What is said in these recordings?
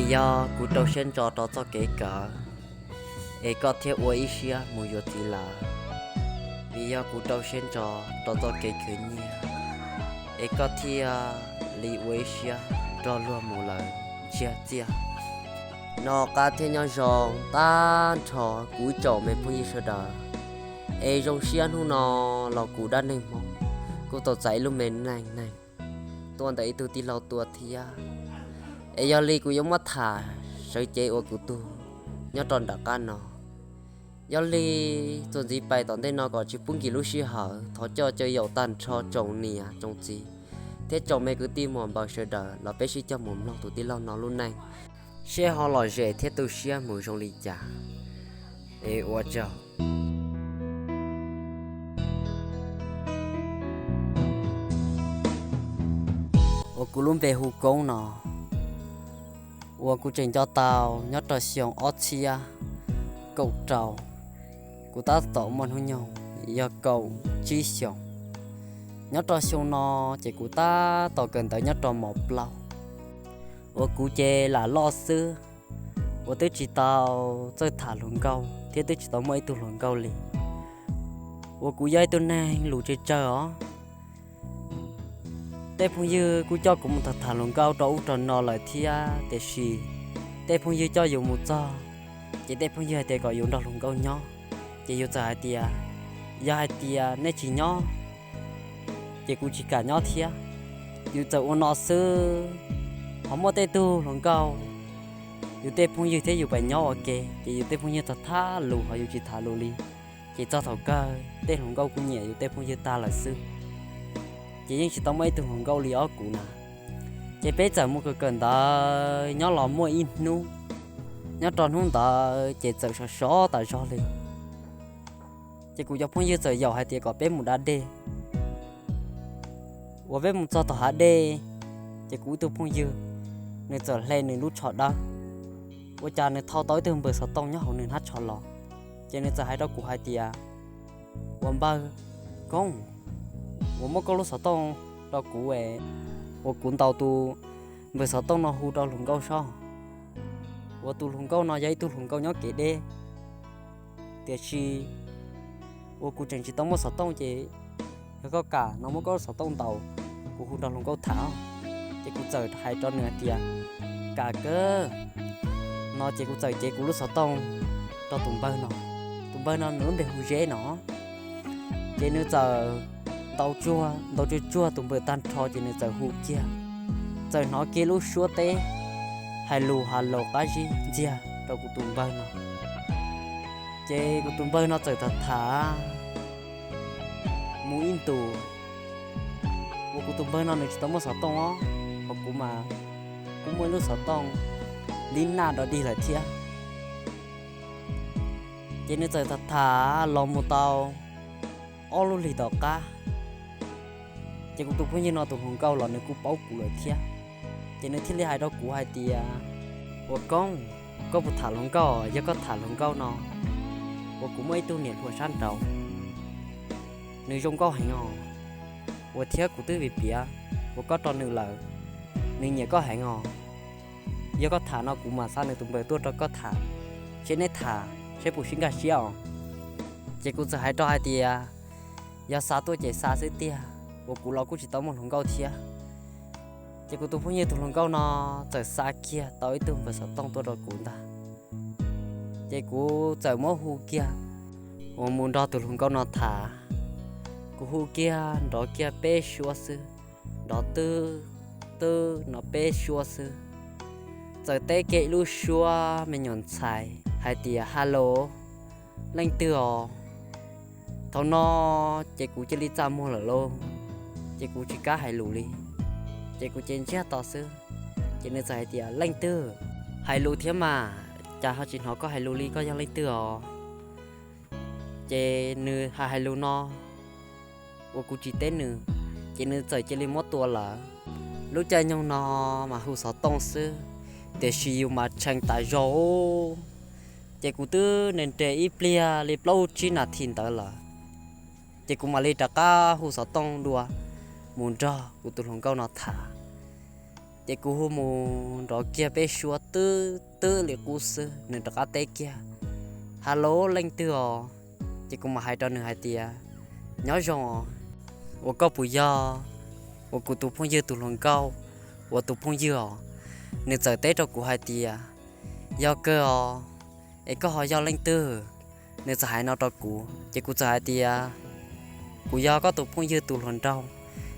Yog kuv rau siab ntso rau txoj kev kawm, es koj thiaj ua ib siab mus yuav txiv lawm. Vim yog kuv rau siab ntso rau txoj kev khwv nyiaj, es koj thiaj li ua ib siab nrog luag mus lawm ntsiag txiaj. Noj qab thiab nyob zoo tag nrho kuv ib tsoom me phooj ywg sawv daws. Es zoo siab hnub no los kuv dab neeg Hmoob kuj tau txais ib lub me neej neeg tuaj ntawm ib tug tij laug tuaj thiab. Es yog li kuv yuav muab tham sawv cev uas kuv tug nyob rau nram qab no. Yog li txuas ntxiv pais tom ntej no kom tsis pub nkim lub sij hawm, thov coj caw yaum tag nrho tsoom niam tsoom txiv thiab tsoom me kwv tij muam npawg sawv daws los peb sib coj mus mloog tus tij laug no lub neej, seb ho lom zem thiab tu siab mus zoo li cas. Es ua tsaug. Uas kuv lub npe hu Koob no, uas kuv tseem nco tau nyob rau xyoo ob txhiab kaum rau, kuv tab tom muaj hnub nyoog yog kaum tsib xyoos. Nyob rau xyoo no ces kuv tab tom kawm ntawv nyob rau mos plaub, uas kuv ces lam loj xwb, uas twb tsis tau txawj tham hluas nkauj thiab twb tsis tau muaj ib tug hluas nkauj li. Uas kuv yog ib tug neeg lus tsawg tsawg os. Tej phooj ywg kuj coj kuv mus tham tham hluas nkauj rau ub rau no lawm thiab, tiam sis tej phooj ywg coj yus mus txog, ces tej phooj ywg hais tias kom yus nrog hluas nkauj nyob, ces yus txawm hais tias, yog hais tias nej tsis nyob, ces kuv tsis kam nyob thiab. Yus txawm ua no xwb, ho muaj tej tug hluas nkauj, yus tej phooj ywg thiab yus pais nyob ua ke, ces yus tej phooj ywg tham tham lus ho yus tsis tham lus li. Ces txog thaum kawg tej hluas nkauj kuj nyiam yus tej phooj ywg tag lawm xwb, ces yeej tsis tau muaj ib tug hluas nkauj li ob kuv na. Ces peb txawm mus kawm kawm ntawv nyob los muaj ib hnub, nyob rau hnub ntawd ces txawm sov sov tas zog li. Ces kuv cov phooj ywg txawm yaum hais tias kom peb mus da dej. Uas peb mus txog tom hav dej, ces kuv ib tug phooj ywg, nws txawm hle nws lub tsho dawb, ua cas nws thau tau ib tug npawg xov tooj nyob hauv nws hnab tsho los. Ces nws txawm hais rau kuv hais tias, ua npawg Koob, uas muab koj lub xov tooj rau kuv es, uas kuv ntaus tus npawg xov tooj no hu rau hluas nkauj sob. Uas tus hluas nkauj no yog ib tug hluas nkauj nyob kev deb, tiam sis uas kuv tseem tsis tau muaj xov tooj ces yog koj kam no muab koj lub xov tooj ntaus, kuv hu nrog hluas nkauj tham. Ces kuv txawm hais rau nws hais tias, kam kawg. No ces kuv txawm cev kuv lub xov tooj rau tus npawg no. Tus npawg no nws lub npe hu Zeb no. Ces nws txawm ntaus tsuag ntaus tsuag tsuag tus npawg tag nrho ces nws txawm hu kiag, txawm hnov kiag lub suab teb hais lus ha laus qab zib ntxiag rau kuv tus npawg no. Ces kuv tus npawg no txawm tham tham mus ib ntus, uas kuv tus npawg no nws tsis tau muaj xov tooj os, ho kuv mas kuj muaj ib lub xov tooj lib naj dog dig lawm thiab. Ces nws txawm tham tham los mus tau ob lub hlis tom qab, ces kuv tus phooj ywg no tus hluas nkauj los nws kuj paub kuv lawm thiab. Ces nws thiaj li hais rau kuv hais tias, ua Koob, koj puas tham hluas nkauj? Yog koj tham hluas nkauj no, uas kuv muaj ib tug niam hluas sab nraud, nws zoo nkauj heev os, uas thiab kuv twb piav piav uas koj rau nws lawm, nws nyiam koj heev os. Yog koj tham no kuv mam xa nws tus npawg tuaj rau koj tham, seb neb tham seb puas sib nkag siab os. Ces kuv txawm hais rau hais tias, yog xa tuaj ces xa xwb tiag, uas kuv los kuj tsis tau muaj hluas nkauj thiab. Ces kuv tus phooj ywg tus hluas nkauj no txawm xa kiag tau ib tug npawg xov tooj tuaj rau kuv ntag. Ces kuv txawm muab hu kiag uas mus nrog tus hluas nkauj no tham. Kuv hu kiag nrov kiag peb suab xwb, nrov twb twb no peb suab xwb, txawm teb kiag ib lub suab me nyuam ntxhais hais tias, ha los, leej twg os? Thaum no ces kuv cia li txaj muag lawm lauj, ces kuv tsis kam hais lus li, ces kuv cia li ntsiag to xwb. Ces nws txawm hais tias, leej twg? Hais lus thiab mas, cas ho tsis hnov koj hais lus li, koj yog leej twg os? Ces nws hais hais lus no uas kuv tsis teb nws, ces nws txawm cia li muab tua lawm. Lub caij nyoog no mas hu xov tooj xwb, tiam sis yus mas tshee tas zog. Ces kuv twb nres nres ib pliag li plaub tsib nas this ntawd lawm, ces kuv mam li rov qab hu xov tooj dua mus nrog kuv tus hluas nkauj no tham. Ces kuv hu mus nrov kiag peb suab twb twb li qub xwb, nws rov qab teb kiag, Hello, leej twg os? Ces kuv mam hais rau nws hais tias, Nyob zoo os, uas koj puas yog uas kuv tus phooj ywg tus hluas nkauj uas tus phooj ywg os? Nws txawm teb rau kuv hais tias, Yog kawg os, es koj ho yog leej twg? Nws txawm hais no rau kuv ces kuv txawm hais tias, Kuv yog koj tus phooj ywg tus hluas nraug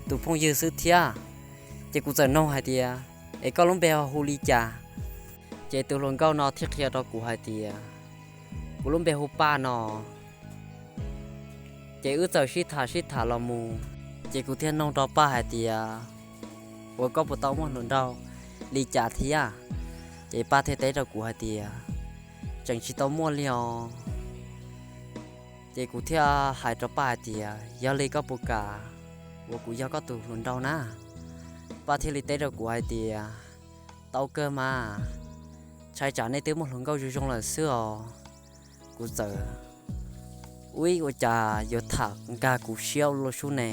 tus phooj ywg xwb thiab. Ces kuv txawm nug hais tias, Es koj lub npe ho hu li cas? Ces tus hluas nkauj no thiaj qhia rau kuv hais tias, Kuv lub npe hu Paj no. Ces wb txawm sib tham sib tham los mus, ces kuv thiaj nug rau Paj hais tias, Uas koj puas tau muaj hluas nraug li cas thiab? Ces Paj thiaj teb rau kuv hais tias, Tseem tsis tau muaj li os. Ces kuv thiaj hais rau Paj hais tias, Yog li koj puas kam uas kuv yog koj tus hluas nraug na? Paj thiaj li teb rau kuv hais tias, Tau kawg mas, ntshai tsam nej twb muaj hluas nkauj zoo zoo lawm xwb os. Kuv txawm, ub, ua cas yuav tham nkag kuv siab ua luaj sub ne.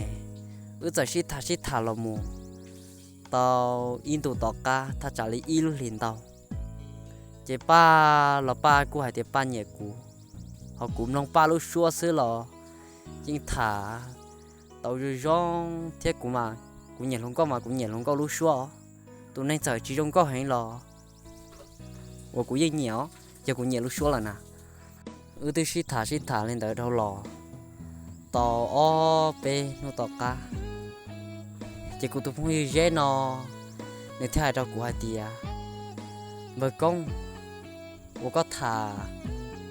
Wb txawm sib tham sib tham los mus tau ib ntus tom qab thaj tsam li ib lub hlis ntau, ces Paj los Paj kuj hais tias Paj nyiam kuv, ho kuv mloog Paj lub suab xwb los yeej tham tau zoo zoo thiab. Kuv mas kuv nyiam hluas nkauj mas kuv nyiam hluas nkauj lub suab. Tus neeg txawm tsis zoo nkauj heev los uas kuv yeej nyiam os, yog kuv nyiam lub suab lawm na. Wb twb sib tham sib tham li ntawd dhau los tau ob peb hnub tom qab, ces kuv tus phooj ywg Zeb no nws thiaj hais rau kuv hais tias, Npawg Koob, uas koj tham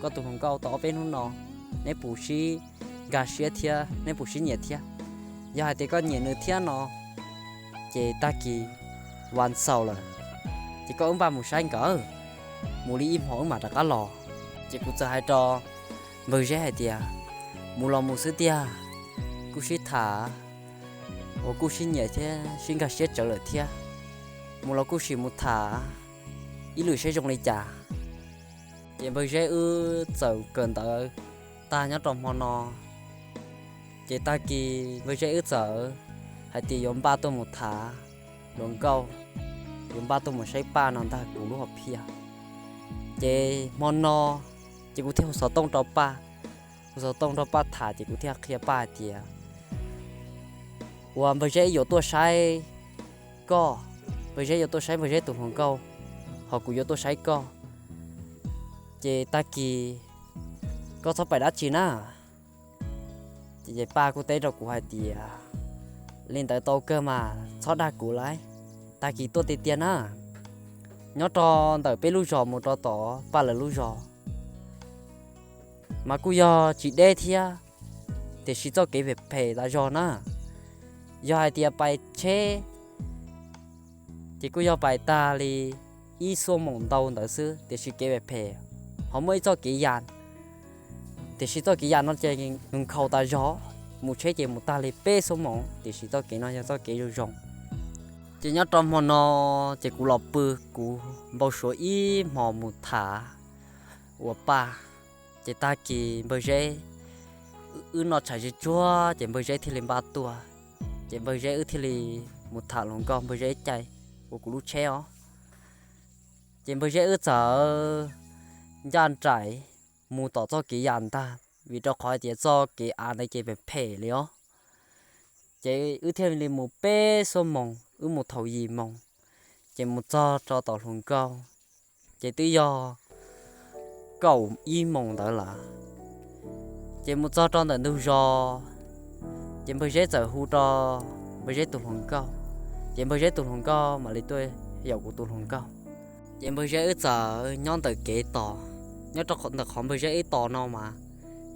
koj tus hluas nkauj tau ob peb hnub no, neb puas sib nkag siab thiab neb puas sib nyiam thiab? Yog hais tias koj nyiam nws thiab no, ces tag kis vas xaus lawm, ces koj wb npaj mus saib nkawd, mus li ib hmo wb mam rov qab los. Ces kuv txawm hais rau npawg Zeb hais tias, Mus los mus xwb tiag, kuj sib tham uas kuj sib nyiam thiab sib nkag siab tsawv lawm thiab, mus los kuj sim mus tham ib lwm saib zoo li cas. Ces npawg Zeb wb txawm kawm ntawv tag nyob rau hmo no, ces tag kis npawg Zeb wb txawm hais tias yuav npaj tuaj mus tham hluas nkauj, yuav npaj tuaj mus saib Paj no ntag kuv lub hom phiaj. Ces hmo no ces kuv thiaj hu xov tooj rau Paj, hu xov tooj rau Paj tham ces kuv thiaj qhia Paj hais tias, Uas npawg Zeb yuav tuaj saib koj, npawg Zeb yuav tuaj saib npawg Zeb tus hluas nkauj, ho kuv yuav tuaj saib koj, ces tag kis koj txhob pais dab tsi na. Ces Paj kuj teb rau kuv hais tias, Li ntawd tau kawg mas txhob dag kuv lauj, tag kis tuaj tiag tiag na. Nyob rau ntawm peb lub zos mus rau tom Paj lawv lub zos mas kuj yog tsis deb thiab, tiam sis txoj kev phem phem tas zog na. Yog hais tias pais tsheb ces kuj yog pais tag li ib xuab moos ntau ntawd xwb, tiam sis kev phem phem, ho muaj ib txoj kev yas, tiam sis txoj kev yas no ces nkhaus tas zog, mus tsheb ces mus tag li peb xuab moos, tiam sis txoj kev no yog txoj kev zoo zoo. Ces nyob rau hmo no ces kuv los pw, kuv npau suav ib hmos mus tham uas Paj. Ces tag kis npawg Zeb, wb noj tshais tsuag tsuag ces npawg Zeb thiaj li npaj tuaj. Ces npawg Zeb wb thiaj li mus tham hluas nkauj npawg Zeb caij uas kuv lub tsheb os. Ces npawg Zeb wb txawm ncaj nraim mus tom txoj kev yas ntag, vim rau qhov hais tias txoj kev av ntawd ces phem phem li os. Ces wb thiaj li mus peb xuab moos, wb mus thaum yim moos, ces mus txog rau tom hluas nkauj ces twb yog kaum ib moos ntawd lawm. Ces mus txog rau ntawm ntug zos, ces npawg Zeb txawm hu rau npawg Zeb tus hluas nkauj, ces npawg Zeb tus hluas nkauj mam li tuaj yaum kuv tus hluas nkauj. Ces npawg Zeb wb txawm nyob ntawm kev tos, nyob rau ntawm qhov npawg Zeb wb tos no mas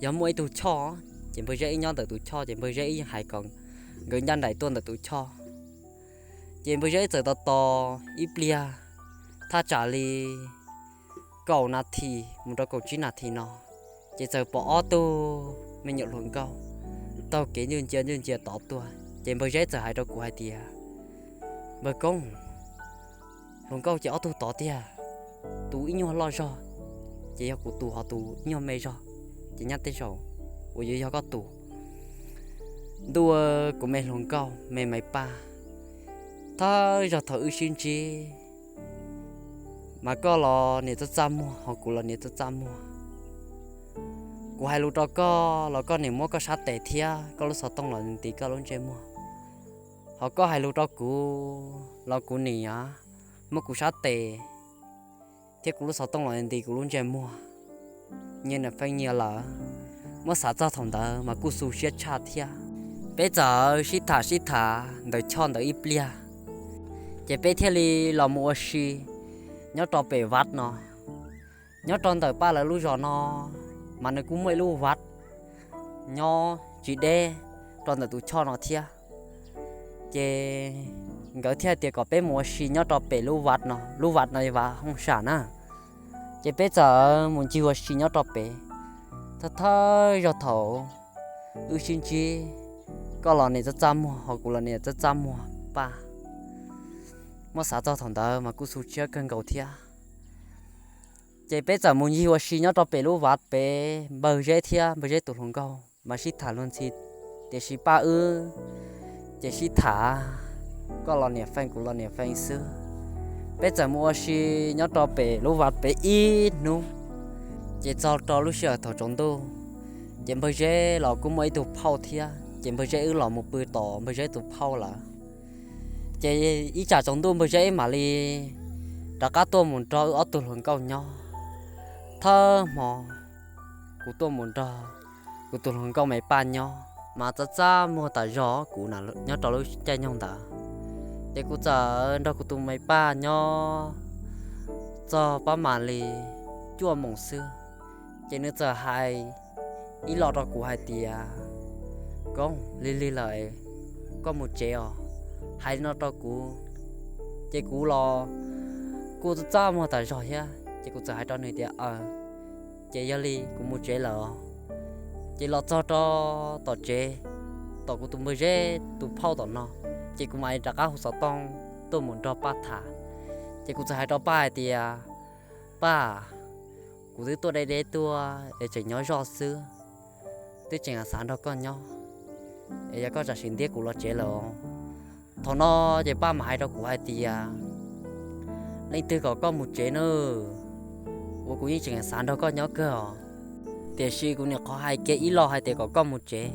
yog muaj ib tug choj, ces npawg Zeb wb nyob ntawm tus choj, ces npawg Zeb wb yeej hais kom nkawd ncaj nraim tuaj ntawm tus choj. Ces npawg Zeb wb txawm tos tos ib pliag, thaj tsam li kaum nas this mus rau kaum tsib nas this no, ces txawm pom ob tug me nyuam hluas nkauj taug kev ncuj ncia ncuj ncia tod tuaj. Ces npawg Zeb txawm hais rau kuv hais tias, Npawg Koob, hluas nkauj ces ob tug tod tiag, tus ib nyuag loj zog, ces yog kuv tus, ho tus ib nyuag me zog ces nyob tej zaum uas yuav yog koj tus. Ntuj, kuv me hluas nkauj me Maiv Paj, Thawj zaug thaum wb sib ntsib, mas koj los niam txaj txaj muag, ho kuv los niam txaj txaj muag. Kuv hais lus rau koj los koj niam muab koj sab tes thiab koj lub xov tooj los nti koj lub ntsej muag. Ho koj hais lus rau kuv los kuv niam muab kuv sab tes thiab kuv lub xov tooj los nti kuv lub ntsej muag. Nyias niam feej nyias lawm, muab xav txog thaum ntawd mas kuj xu siab tshaj thiab. Peb txawm sib tham sib tham ntawm choj ntawd ib pliag, ces peb thiaj li los mus ua si nyob rau pem vaj no. Nyob rau ntawm Paj lawv lub zos no, mas nws kuj muaj ib lub vaj nyob tsis deb rau ntawm tus choj no thiab. Ces nkawd thiaj tias kom peb mus ua si nyob rau pem lub vaj no, lub vaj no yog vaj hooj sam na. Ces peb txawm mus ncig ua si nyob rau pem. Thawj thawj zaug thaum wb sib ntsib, koj los niam txaj txaj muag, ho kuv los niam txaj txaj muag Paj. Muab xav txog thaum ntawd mas kuj xu siab kawg nkaus thiab. Ces peb txawm mus ncig ua si nyob rau pem lub vaj pem, Npawg Zeb thiab Npawg Zeb tus hluas nkauj mas sib tham luag ntxhi, tiam sis Paj wb ces sib tham, koj los niam feej kuv los niam feej xwb. Peb txawm mus ua si nyob rau pem lub vaj pem ib hnub, ces txog rau lub sij hawm thaum tsaus ntuj, ces Npawg Zeb los kuj muaj ib tug phauj thiab, ces Npawg Zeb wb los mus pw tom Npawg Zeb tus phauj lawm. Ces ib tsam tsaus ntuj Npawg Zeb wb mam li rov qab tuaj mus nrog wb ob tug hluas nkauj nyob. Thawj hmo kuv tuaj mus nrog kuv tus hluas nkauj me Paj nyob mas txaj txaj muag tas zog kuv nyob rau lub caij nyoog ntawd. Ces kuv txawm nrog kuv tus me Paj nyob txog pab mam li cuaj moos xwb, ces nws txawm hais ib lo rau kuv hais tias, Koob, lig lig lawm, koj mus tsev os. Hais li no rau kuv, ces kuv los kuj txaj txaj muag tas zog thiab, ces kuv txawm hais rau nws tias, Aw, ces yog li kuv mus tsev lawm os. Ces los txog rau tom tsev, tom kuv tus Npawg Zeb tus phauj tom no, ces kuv mam li rov qab hu xov tooj tuaj mus nrog Paj tham. Ces kuv txawm hais rau Paj hais tias, Paj, kuv twb tuaj deb deb tuaj es tseem nyob zoj xwb, twb tseem xav nrog koj nyob, es yog koj tsam sim ntiab kuv los tsev lawm os. Thaum no ces Paj mam hais rau kuv hais tias, Leej twg kom koj mus tsev nawb? Uas kuv yeej tseem xav nrog koj nyob kawg os, tiam sis kuv nyuam qhuav hais kiag ib lo hais tias kom koj mus tsev,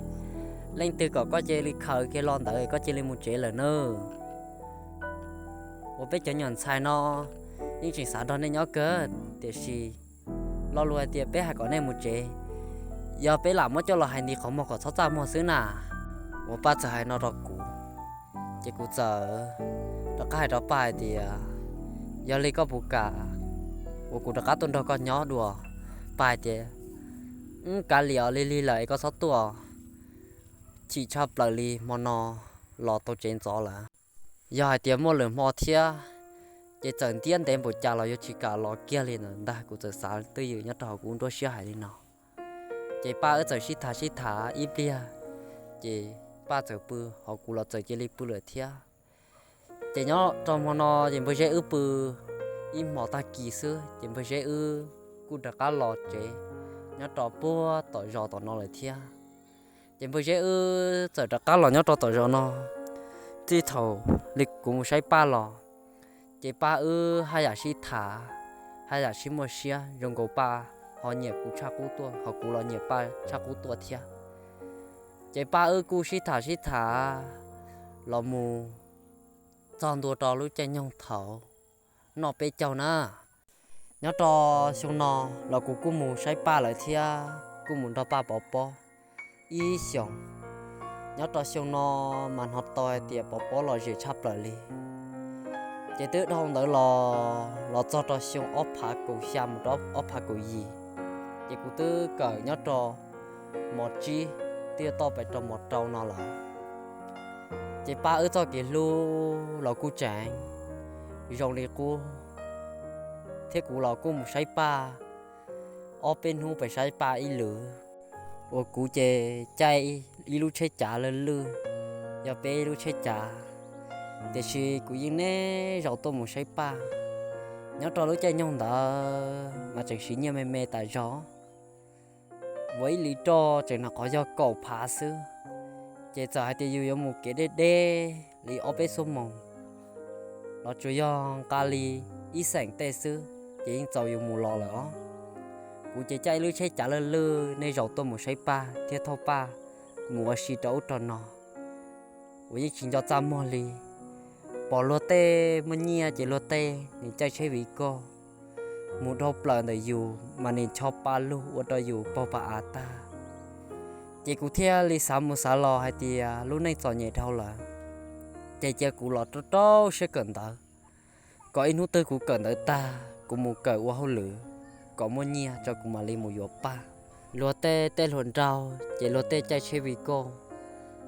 leej twg kom koj cia li khaws kiag lo ntawd koj cia li mus tsev lawm nawb? Uas peb cov nyuam ntxhais no yeej tseem xav nrog nej nyob kawg, tiam sis lo lus hais tias peb hais kom nej mus tsev, yog peb lam muab coj los hais nti qhov muag kom txhob txaj muag xwb na. Uas Paj txawm hais no rau kuv, ces kuv txawm rov qab hais rau Paj hais tias, Yog li koj puas kam uas kuv rov qab tuaj nrog koj nyob dua? Paj hais tias, Wb kav liam os, lig lig lawm es koj txhob tuaj, chim tshaj plaws li hmo no los tau tsev ntxov lawm. Yog hais tias muaj lwm hmo thiab, ces txawm ntiab ntev npaum cas los yuav tsis kam los kiag li ntawd ntag. Kuv txawm xav twj ywm nyob rau hauv kuv nruab siab hais li no. Ces Paj wb txawm sib tham sib tham ib pliag, ces Paj txawm pw, ho kuv los txawm cia li pw lawm thiab. Ces nyob rau hmo no ces Npawg Zeb wb pw ib hmos tag kis xwb, ces Npawg Zeb wb kuj rov qab los tsev nyob rau puag tom zos tom no lawm thiab. Ces Npawg Zeb wb txawm rov qab los nyob rau tom zos no. Txij thaum li kuv mus saib Paj los, ces Paj wb haj yam sib tham, haj yam sib muaj siab zoo nkaus Paj ho nyiam kuv tshaj qub tuaj, ho kuv los nyiam Paj tshaj qub tuaj thiab. Ces Paj wb kuj sib tham sib tham los mus txog ntua rau lub caij nyoog thaum noj peb caug na. Nyob rau xyoo no los kuv kuj mus saib Paj lawm thiab kuj mus nrog Paj pov pob ib xyoos. Nyob rau xyoo no mas hnov tau hais tias pov pob lom zem tshaj plaws li. Ces twb dhau ntawd los, los txog rau xyoo ob phav kaum xya mus rau ob phav kaum yim, ces kuv twb kawm nyob rau mos tsib, twb yuav toj pes rau mos rau no lawm. Ces Paj wb txoj kev hlub los kuj tseem zoo li qub, thiab kuv los kuj mus saib Paj ob peb hnub pes saib Paj ib lwm. Uas kuv ces caij ib lub tsheb cav lwj lwj, yog peb lub tsheb cav, tiam sis kuv yeej niaj zaus tuaj mus saib Paj. Nyob rau lub caij nyoog ntawd mas tseem siv nyiaj me me tas zog, uas ib lis roj tseem nyuam qhuav yog kaum phav xwb, ces txawm hais tias yus yuav mus kev deb deb li ob peb xuab moos, los tsuas yog nqa li ib xeem tej xwb ces yeej txaus yus mus los lawm os. Kuv ces caij ib lub tsheb cav lwj lwj nej zaum tuaj mus saib Paj thiab thauj Paj mus ua si rau ub rau no, uas yeej tsis nco txaj muag li. Pom luag tej muaj nyiaj ces luag tej nws caij tsheb vim koj mus dhau plaws ntawm yus mas nws ncho pa lug ua rau yus paug pa av tag. Ces kuv thiaj li xav mus xav los hais tias lub neej txom nyem dhau lawm, ces cia kuv los rau rau siab kawm ntawv, kom ib hnub twg kuv kawm ntawv tag kuv mus kawm ua hauj lwm kom muaj nyiaj tso kuv mam li mus yuav Paj. Luag tej tej hluas nraug ces luag tej caij tsheb vim koj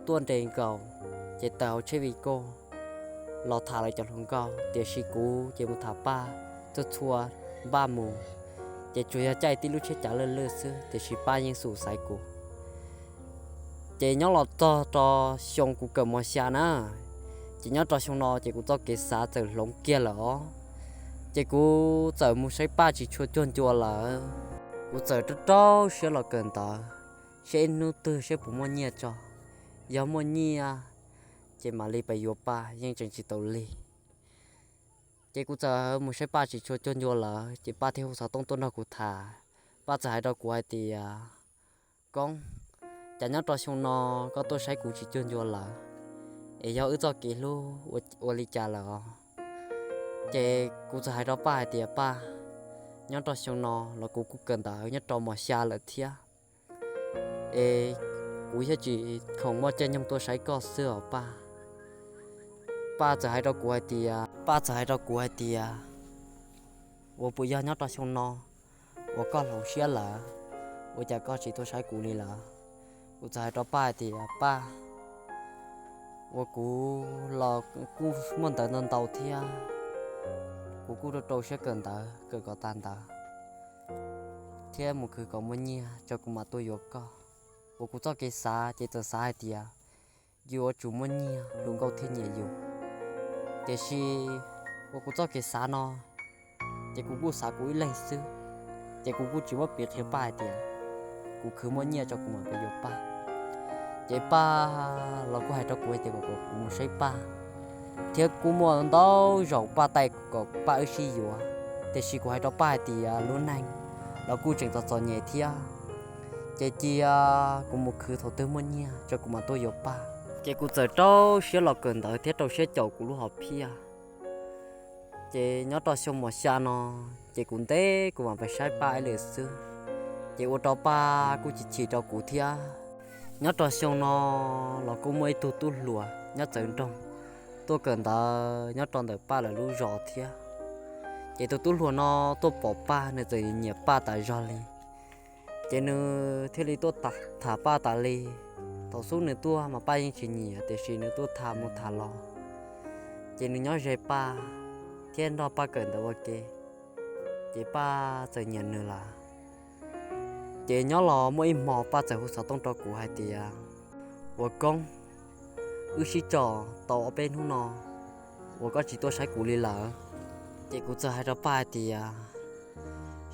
tuaj nres nkaus, ces tawm hauv tsheb vim koj los tham lawv cov hluas nkauj, tiam sis kuv ces mus tham Paj txhua txhua npaj mus, ces tsuas yog caij tib lub tsheb cav lwj lwj xwb tiam sis Paj yeej xub xaiv kuv. Ces nyob los txog rau xyoo kuv kawm mos xya na, ces nyob rau xyoo no ces kuv txoj kev xav txawm hloov kiag lawm os. Ces kuv txawm mus saib Paj tsis tshua cuag ncua lawm. Kuv txawm rau rau siab los kawm ntawv, saib ib hnub twg saib puas muaj nyiaj tso, yog muaj nyiaj ces mam li pab yuav Paj, yeej tseem tsis tau lig. Ces kuv txawm mus saib Paj tsis tshua cuag ncua lawm, ces Paj thiaj hu xov tooj tuaj nrog kuv tham. Paj txawm hais rau kuv hais tias, Koob, cas nyob rau xyoo no koj tuaj saib kuv tsis cuag ncua lawm, es yog wb txoj kev hlub ua li cas lawm os? Ces kuv txawm hais rau Paj hais tias, Paj, nyob rau xyoo no los kuv kuj kawm ntawv nyob rau mos xya lawm thiab, es kuv thiaj tsis khoom muaj caij nyoog tuaj saib koj xwb os Paj. Paj txawm hais rau kuv hais tias, Paj txawm hais rau kuv hais tias, Ua puas yog nyob rau xyoo no uas koj hloov siab lawm, ua cas koj tsis tuaj saib kuv li lawm? Kuv txawm hais rau Paj hais tias, Paj, uas kuv los kuj muaj ntawv ntau ntau thiab, kuv kuj rau rau siab kawm ntawv kawm kom tag ntawd thiab mus khwv kom muaj nyiaj tso kuv mam tuaj yuav koj. Uas kuv txoj kev xav ces txawm xav hais tias yus yuav tsum muaj nyiaj hluas nkauj thiaj nyiam yus. Tiam sis uas kuv txoj kev xav no ces kuv kuj xav kuv ib leeg xwb, ces kuv kuj tsis muab piv qhia Paj hais tias kuv khwv muaj nyiaj tso kuv mam tuaj yuav Paj. Ces Paj los kuj hais rau kuv hais tias kom kuv mus saib Paj, thiab kuj muaj ntau zaus Paj taij kom Paj wb sib yuav, tiam sis kuv hais rau Paj hais tias lub neej los kuj tseem txom txom nyem thiab, ces cia kuv mus khwv thaum twg muaj nyiaj tso kuv mam tuaj yuav Paj. Ces kuv txawm rau siab los kawm ntawv thiab rau siab caum kuv lub hom phiaj. Ces nyob rau xyoo mos xya no, ces kuv ntev kuv mam pes saib Paj ib leeg xwb, ces ua rau Paj kuj chim chim rau kuv thiab. Nyob rau xyoo no los kuj muaj ib tug tub hluas nyob txawv nroog tuaj kawm ntawv nyob rau ntawm Paj lawv lub zos thiab. Ces tus tub hluas no tuaj pom Paj nws txawm nyiam Paj tas zog li, ces nws thiaj li tuaj tham Paj tas li. Thaum xub nws tuaj mas Paj yeej tsis nyiam, tiam sis nws tuaj tham mus tham los, ces nws nyob ze Paj thiab nrog Paj kawm ntawv ua ke, ces Paj txawm nyiam nws lawm. Ces nyob los muaj ib hmo Paj txawm hu xov tooj rau kuv hais tias, Ua Koob, wb sib tso tau ob peb hnub no uas koj tsis tuaj saib kuv li lawm. Ces kuv txawm hais rau Paj hais tias,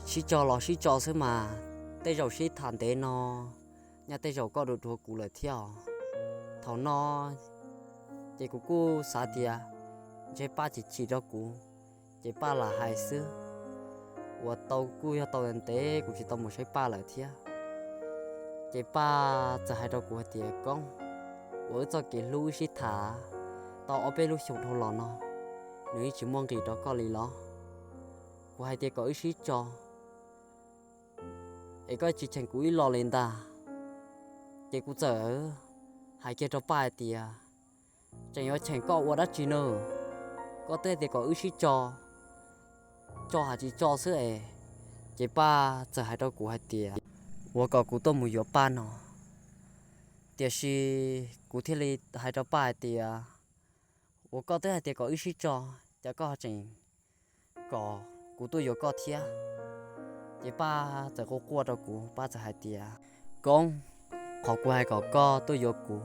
Sib tso los sib tso xwb mas, tej zaum sib tham ntev no nyaj tej zaum koj dhuav dhuav kuv lawm thiab os. Thaum no ces kuv kuj xav tias ntshe Paj chim chim rau kuv, ces Paj lam hais xwb, uas tau kuj yog tau ntev kuv tsis tau mus saib Paj lawm thiab. Ces Paj txawm hais rau kuv hais tias, Koob, uas wb txoj kev hlub wb sib tham tau ob peb lub xyoos dhau los no, nws yeej tsis muaj nqis rau koj li los? Kuv hais tias kom wb sib tso es koj tsis cheem kuv ib los li ntag. Ces kuv txawm hais kiag rau Paj hais tias, Tseem yuav cheem koj ua dab tsi na? Koj twb tias kom wb sib tso, tso hais tsis tso xwb es. Ces Paj txawm hais rau kuv hais tias, Uas kom kuv tuaj mus yuav Paj no. Tiam sis kuv thiaj li hais rau Paj hais tias, Uas koj twb hais tias kom wb sib tso, cas koj ho tseem kom kuv tuaj yuav koj thiab? Ces Paj txawm quaj quaj rau kuv, Paj txawm hais tias, Koob, qhov kuv hais kom koj tuaj yuav kuv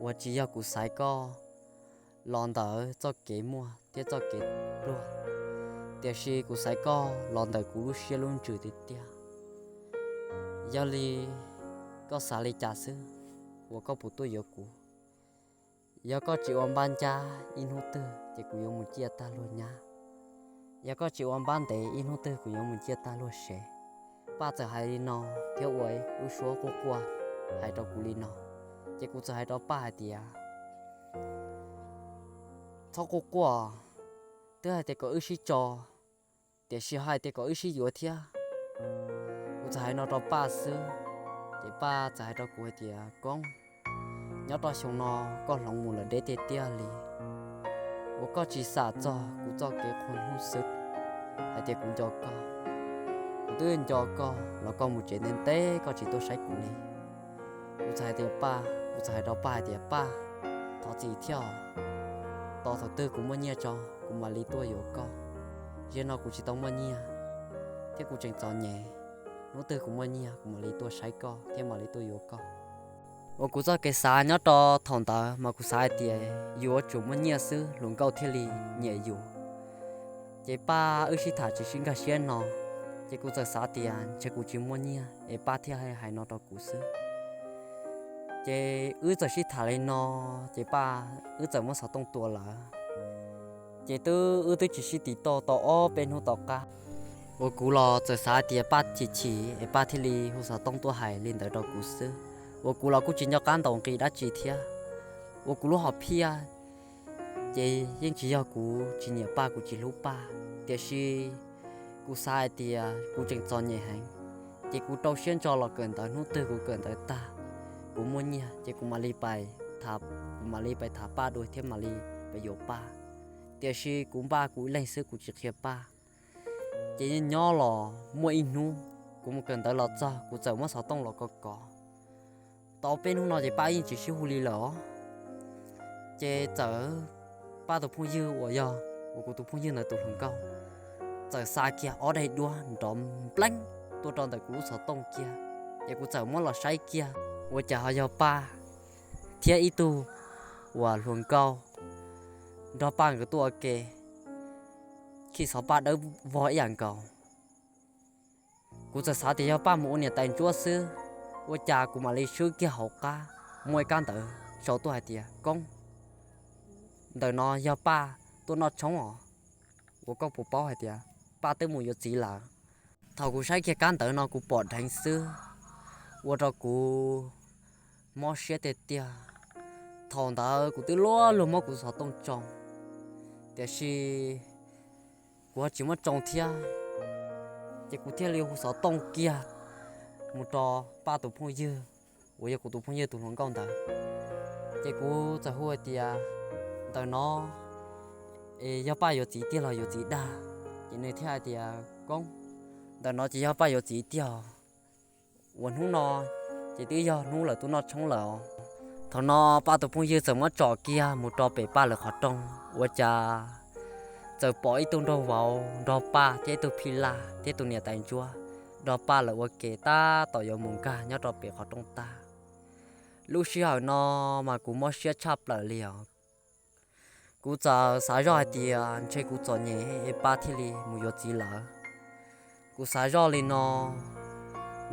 uas tsis yog kuv xaiv koj los ntawm txoj kev muaj thiab txoj kev pluag, tiam sis kuv xaiv koj los ntawm kuv lub siab lub ntsws tiag tiag. Yog li koj xav li cas xwb uas koj puas tuaj yuav kuv? Yog koj tsis ua npab ncab ib hnub twg ces kuv yuav mus ciaj tag luag nyab. Yog koj tsis ua npab ntev ib hnub twg kuv yuav mus ciaj tag luag sev. Paj txawm hais li no thiab ua ib lub suab quaj quaj hais rau kuv li no. Ces kuv txawm hais rau Paj hais tias, txhob quaj quaj, twb hais tias kom wb sib tso, tiam sis ho hais tias kom wb sib yuav thiab. Kuv txawm hais no rau Paj xwb, ces Paj txawm hais rau kuv hais tias, Koob, nyob rau xyoo no koj hloov mus lawm deb tiag tiag li, uas koj tsis xam txog kuv txoj kev qhuas hnub xwb hais tias kuv nco koj. Kuv twb nco koj los koj mus tsev ntev ntev koj tsis tuaj saib kuv li. Kuv txawm hais tias, Paj, kuv txawm hais rau Paj hais tias, Paj, thov txim thiab os. Tos thaum twg kuv muaj nyiaj tso kuv mam li tuaj yuav koj. Zaum no kuv tsis tau muaj nyiaj thiab kuv tseem txom nyem. Hnub twg kuv muaj nyiaj kuv mam li tuaj saib koj thiab mam li tuaj yuav koj. Uas kuv txoj kev xav nyob rau thaum ntawd mas kuv xav hais tias yus yuav tsum muaj nyiaj xwb hluas nkauj thiaj li nyiam yus. Ces Paj wb sib tham tsis sib nkag siab no, ces kuv txawm xav tias ntshe kuv tsis muaj nyiaj es Paj thiaj hais no rau kuv xwb. Ces wb txawm sib tham li no, ces Paj wb txawm muab xov tooj tua lawm. Ces twb wb twb tsis sib tiv tauj tau ob peb hnub tom qab, uas kuv los txawm xav tias Paj chim chim es Paj thiaj li hu xov tooj tuaj hais li ntawd rau kuv xwb. Uas kuv los kuj tsis nco qab ntaus nqi dab tsi thiab. Uas kuv lub hom phiaj ces yeej tsis yog kuv tsis nyiam Paj kuv tsis hlub Paj, tiam sis kuv xav hais tias kuv tseem txom nyem heev, ces kuv rau siab ntso los kawm ntawv, hnub twg kuv kawm ntawv tag, kuv muaj nyiaj ces kuv mam li pais, kuv mam li pais tham Paj dua thiab mam li pais yuav Paj. Tiam sis kuv npaj kuv ib leeg xwb kuv tsis qhia Paj. Ces nyob los muaj ib hnub kuv mus kawm ntawv los txog kuv txawm muab xov tooj los kov kov. Tau peb hnub no ces Paj yeej tsis sib hu li lawm os. Ces txawm Paj tus phooj ywg uas yog uas kuv tus phooj ywg ntawd tus hluas nkauj txawm xa kiag ob daim duab nrov npleeb tuaj rau ntawm kuv lub xov tooj kiag. Ces kuv txawm muab los saib kiag, ua cas ho yog Paj thiab ib tug uas hluas nkauj nrog Paj nkawd tuaj ua ke, khi xov Paj dawb vog ib yam nkaus. Kuv txawm xav tias yog Paj mus ua niam tais ntsuab xwb, ua cas kuv mam li swb kiag hauv qab muaj ib kab ntawv sau tuaj hais tias, Koob, ntawm no yog Paj tuaj noj tshoob os, uas koj puas paub hais tias Paj twb mus yuav txiv lawm? Thaum kuv saib kiag kab ntawv no kuv pom dheev xwb, ua rau kuv mob siab tiag tiag. Thaum ntawd kuv twb luag luag muab kuv xov tooj tsoo, tiam sis kuv ho tsis muab tsoo thiab. Ces kuv thiaj li hu xov tooj kiag mus rau Paj tus phooj ywg uas yog kuv tus phooj ywg tus hluas nkauj ntawd. Ces kuv txawm hu hais tias, Ntawm no es yog Paj yuav txiv tiag los yuav txiv dag? Ces nws thiaj hais tias, Koob, ntawm no ces yog Paj yuav txiv tiag, uas hnub no ces twb yog hnub lawv tuaj noj tshoob lawm os. Thaum no Paj tus phooj ywg txawm muab tsom kiag mus rau pem Paj lawv qhov rooj, ua cas txawm pom ib tug nraug vauv nrog Paj thiab ib tug phij laj thiab tus niam tais ntsuab nrog Paj lawv ua ke tab tom yuav mus nkag nyob rau pem qhov rooj tag. Lub sij hawm no mas kuv mob siab tshaj plaws li os. Kuv txawm xav zoj hais tias ntshe kuv txom nyem es Paj thiaj li mus yuav txiv lawm. Kuv xav zoj li no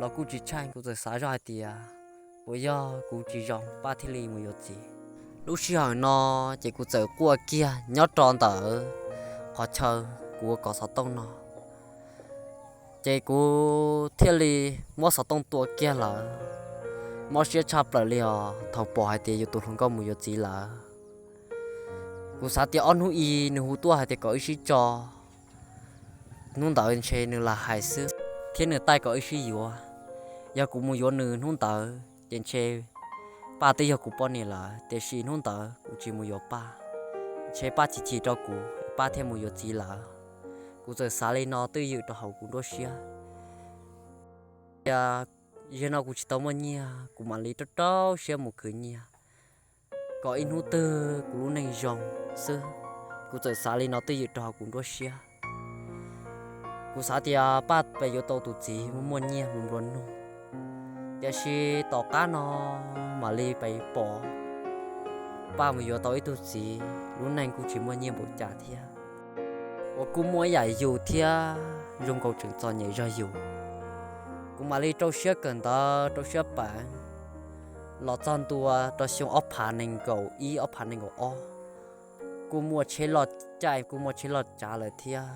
los kuj tsis tsheej, kuv txawm xav zoj hais tias puas yog kuv tsis zoo Paj thiaj li mus yuav txiv. Lub sij hawm no ces kuv txawm quaj kiag nyob rau ntawm qhov chaw kuv ua kov xov tooj no. Ces kuv thiaj li muab xov tooj tua kiag lawm. Mob siab tshaj plaws li os thaum pom hais tias yus tus hluas nkauj mus yuav txiv lawm. Kuv xav tias ob hnub i nws hu tuaj hais tias kom wb sib tso, hnub ntawd ntshe nws lam hais xwb, thiab nws taij kom wb sib yuav. Yog kuv mus yuav nws hnub ntawd ces ntshe Paj twb yog kuv poj niam lawm, tiam sis hnub ntawd kuv tsis mus yuav Paj, ntshe Paj chim chim rau kuv, Paj thiaj mus yuav txiv lawm. Kuv txawm xav li no twj ywm rau hauv kuv nruab siab. Tias, yog no kuv tsis tau muaj nyiaj, kuv mam li rau rau siab mus khwv nyiaj, kom ib hnub twg kuv lub neej zoo xwb. Kuv txawm xav li no twj ywm rau hauv kuv nruab siab. Kuv xav tias Paj pem yuav tau tus txiv muaj muaj nyiaj mus nplua nuj, tiam sis tom qab no mam li pem pom Paj mus yuav tau ib tug txiv, lub neej kuj tsis muaj nyiaj npaum cas thiab, uas kuj muaj ib yam yus thiab zoo nkaus tseem txom nyem zog yus. Kuv mam li rau siab kawm ntawv rau siab pem, los txog ntua rau xyoo ob phav nees nkaum ib ob phav nees nkaum ob, kuj muaj tsheb loj caij kuj muaj tsheb loj tsav lawm thiab.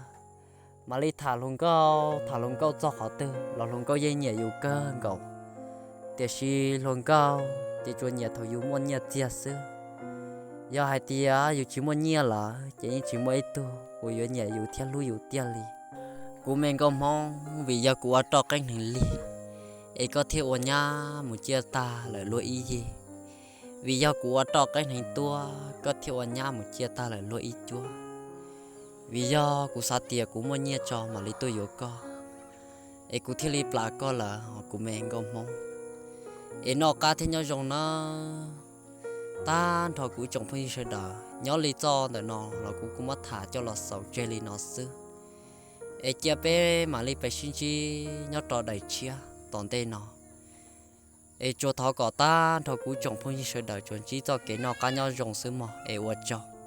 Mam li tham hluas nkauj, tham hluas nkauj txog qhov twg los hluas nkauj yeej nyiam yus kawg nkaus. Tiam sis hluas nkauj ces tsuas nyiam thaum yus muaj nyiaj txiag xwb. Yog hais tias yus tsis muaj nyiaj lawm ces yeej tsis muaj ib tug uas yuav nyiam yus thiab hlub yus tiag li. Kuv me nkauj Hmoob, vim yog kuv ua roj qeeb hneev lig es koj thiaj ua nyab mus ciaj tag lawm luag ib yig. Vim yog kuv ua roj qeeb hneev tuab koj thiaj ua nyab mus ciaj tag lawm luag ib cuab. Vim yog kuv xav tias kuv muaj nyiaj tso mam li tuaj yuav koj, es kuv thiaj li plam koj lawm os kuv me nkauj Hmoob. Es noj qab thiab nyob zoo nawb. Tag nrho kuv tsoom phooj ywg sawv daws, nyob li txoj ntawm no los kuv kuj muab tham coj los xaus tseg li no xwb. Es cia peb mam li peb sib ntsib nyob rau daim tshiab tom ntej no. Es tsuas thov kom tag nrho kuv tsoom phooj ywg sawv daws tsuas ntsib txoj kev noj qab nyob zoo xwb mog, es ua tsaug.